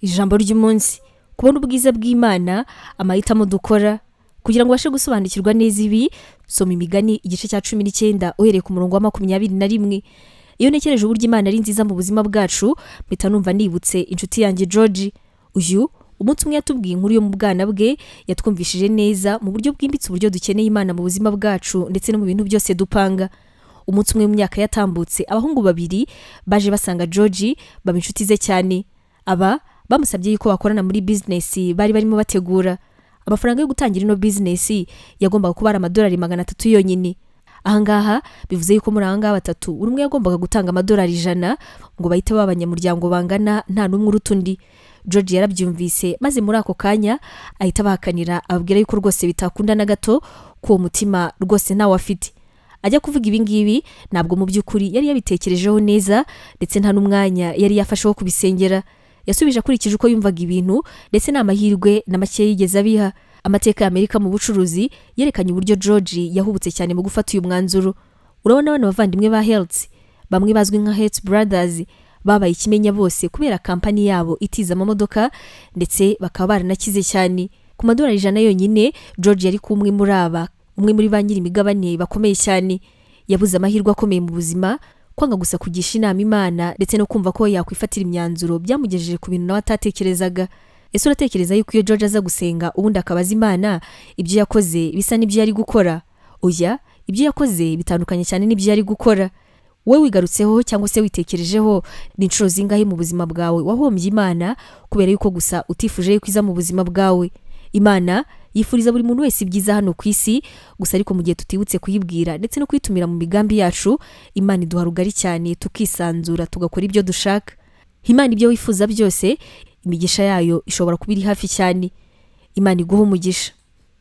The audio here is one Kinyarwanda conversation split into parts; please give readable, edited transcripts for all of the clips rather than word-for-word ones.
Ijambo ry'umunsi: kubona ubwiza bw'Imana, amahitamo dukora. Kugira ngo ubashe gusobanukirwa neza ibi, soma Imigani igice cya 19 uhereye ku murongo wa 21. Iyo ntekereje uburyo Imana ari nziza mu buzima bwacu, mpita numva nibutse inshuti yanjye George. Uyu umunsi umwe yatubwiye inkuru yo mu bwana bwe, yatwumvishije neza mu buryo bwimbitse uburyo dukeneye Imana mu buzima bwacu ndetse no mu bintu byose dupanga. Umunsi umwe mu myaka yatambutse, abahungu babiri baje basanga George, baba inshuti ze cyane. Aba bamusabye yuko bakorana muri bizinesi bari barimo bategura. Amafaranga yo gutangira ino bizinesi yagombaga kuba ari amadolari 300 yonyine. Ahangaha bivuze yuko muri ahangaha batatu, buri umwe yagombaga gutanga amadolari 100 ngo bahite baba abanyamuryango bangana, nta n'umwe uruta undi. George yarabyumvise, maze muri ako kanya ahita abahakanira, ababwira yuko rwose bitakunda na gato, ko uwo mutima rwose ntawe afite. Ajya kuvuga ibi ngibi, ntabwo mu by'ukuri yari yabitekerejeho neza, ndetse nta n'umwanya yari yafashe wo kubisengera. Yasubije akurikije uko yumvaga ibintu, ndetse n'amahirwe na make yigeze abiha. Amateka y'Amerika mu bucuruzi yerekanye uburyo George yahubutse cyane mu gufata uyu mwanzuro. Urabona bano bavandimwe ba Hertz, bamwe bazwi nka Hertz Brothers, babaye ikimenya bose kubera kampani yabo itiza amamodoka, ndetse bakaba baranakize cyane. Ku madolari 100 yonyine, George yari kumwe muri aba, umwe muri ba nyiri imigabane bakomeye cyane. Yabuze amahirwe akomeye mu buzima. Kwanga gusa kugisha inama Imana ndetse no kumva ko yakwifatira imyanzuro byamugejeje ku bintu nawe atatekerezaga. Ese uratekereza yuko iyo George aza gusenga ubundi akabaza Imana, ibyo yakoze bisa n'ibyo yari gukora? Oya, ibyo yakoze bitandukanye cyane n'ibyo yari gukora. Wowe wigarutseho cyangwa se witekerejeho, ni inshuro zingahe mu buzima bwawe wahombye Imana kubera yuko gusa utifuje yuko iza mu buzima bwawe? Imana yifuriza buri muntu wese ibyiza hano ku isi gusa, ariko mu gihe tutibutse kuyibwira ndetse no kuyitumira mu migambi yacu, Imana iduha rugari cyane, tukisanzura, tugakora ibyo dushaka. Imana ibyo wifuza byose, imigisha yayo ishobora kuba iri hafi cyane. Imana iguha umugisha.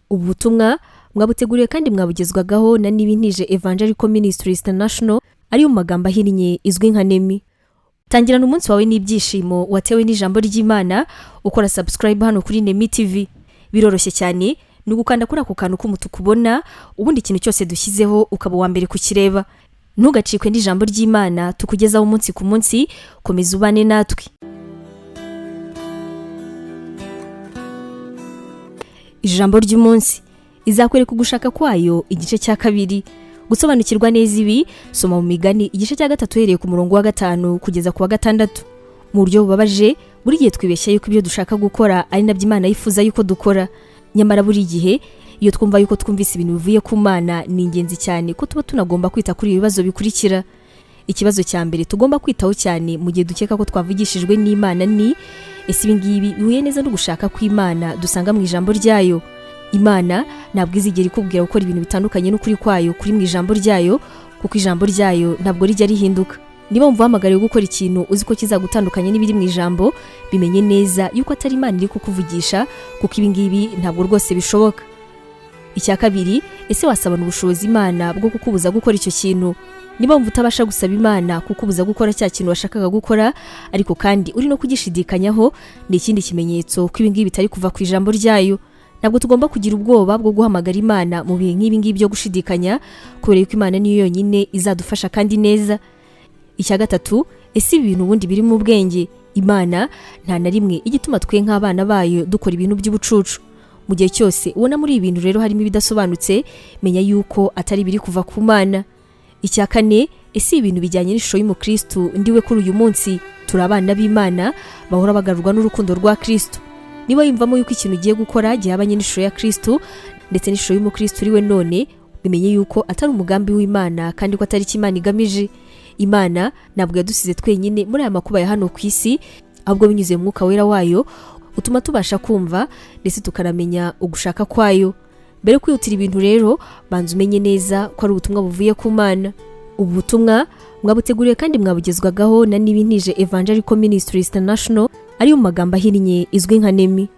Ubu butumwa mwabuteguriwe kandi mwabugezwagaho na Nibintije Evangelical Ministries International, ariyo mu magambo ahinnye izwi nka NEMI. Tangirana umunsi wawe n'ibyishimo watewe n'ijambo ry'Imana ukora subscribe hano kuri NEMI TV. Biroroshye cyane, ni ugukanda kuri ako kantu k'umutuku ubona, ubundi ikintu cyose dushyizeho ukaba uwa mbere kukireba. Ntugacikwe n'ijambo ry'Imana tukugezaho umunsi ku munsi. Komeza ubane natwe. Ijambo ry'umunsi: izakwereka ugushaka kwayo, igice cya kabiri. Gusobanukirwa neza ibi, soma mu Migani igice cya 3 uhereye ku murongo wa 5 kugeza ku wa 6. Mu buryo bubabaje, buri gihe twibeshya yuko ibyo dushaka gukora ari nabyo Imana yifuza yuko dukora. Nyamara buri gihe iyo twumva yuko twumvise ibintu bivuye ku Mana, ni ingenzi cyane ko tuba tunagomba kwita kuri ibi bibazo bikurikira. Ikibazo cya mbere tugomba kwitaho cyane mu gihe dukeka ko twavugishijwe n'Imana ni: ese ibi ngibi bihuye neza no gushaka kw'Imana dusanga mu ijambo ryayo? Imana ntabwo izigera ikubwira gukora ibintu bitandukanye n'ukuri kwayo kuri mu ijambo ryayo, kuko ijambo ryayo ntabwo rijya rihinduka. Niba wumva uhamagariwe gukora ikintu uzi ko kizagutandukanya n'ibiri mu ijambo, bimenye neza yuko atari Imana iri kukuvugisha, kuko ibi ngibi ntabwo rwose bishoboka. Icya kabiri: ese wasabana ubushobozi Imana bwo kukubuza gukora icyo kintu? Niba wumva utabasha gusaba Imana kukubuza gukora cya kintu washakaga gukora, ariko kandi uri no kugishidikanyaho, ni ikindi kimenyetso ko ibi ngibi bitari kuva ku ijambo ryayo. Ntabwo tugomba kugira ubwoba bwo guhamagara Imana mu bihe nk'ibi ngibi byo gushidikanya, kubera yuko Imana niyo yonyine izadufasha kandi neza. Icya gatatu: ese ibi bintu ubundi biri mu bwenge? Imana nta na rimwe igituma twe nk'abana bayo dukora ibintu by'ubucucu. Mu gihe cyose ubona muri ibi bintu rero harimo ibidasobanutse, menya yuko atari biri kuva ku Mana. Icya kane: ese ibi bintu bijyanye n'ishusho y'umukristu ndiwe kuri uyu munsi? Turi abana b'Imana bahora bagarurwa n'urukundo rwa Kristu. Niba yumvamo yuko ikintu ugiye gukora gihabanye n'ishusho ya Kristu ndetse n'ishusho y'umukristu uriwe none, bimenye yuko atari umugambi w'Imana kandi ko atari icyo Imana igamije. Imana ntabwo yadusize twenyine muri aya makuba ya hano ku isi, ahubwo binyuze mu Mwuka Wera wayo utuma tubasha kumva ndetse tukanamenya ugushaka kwayo. Mbere yo kwihutira ibintu rero, banza umenye neza ko ari ubutumwa buvuye ku Mana. Ubu butumwa mwabuteguriwe kandi mwabugezwagaho na Nibintije Evangelical Ministries International, ariyo mu magambo ahinnye izwi nka NEMI.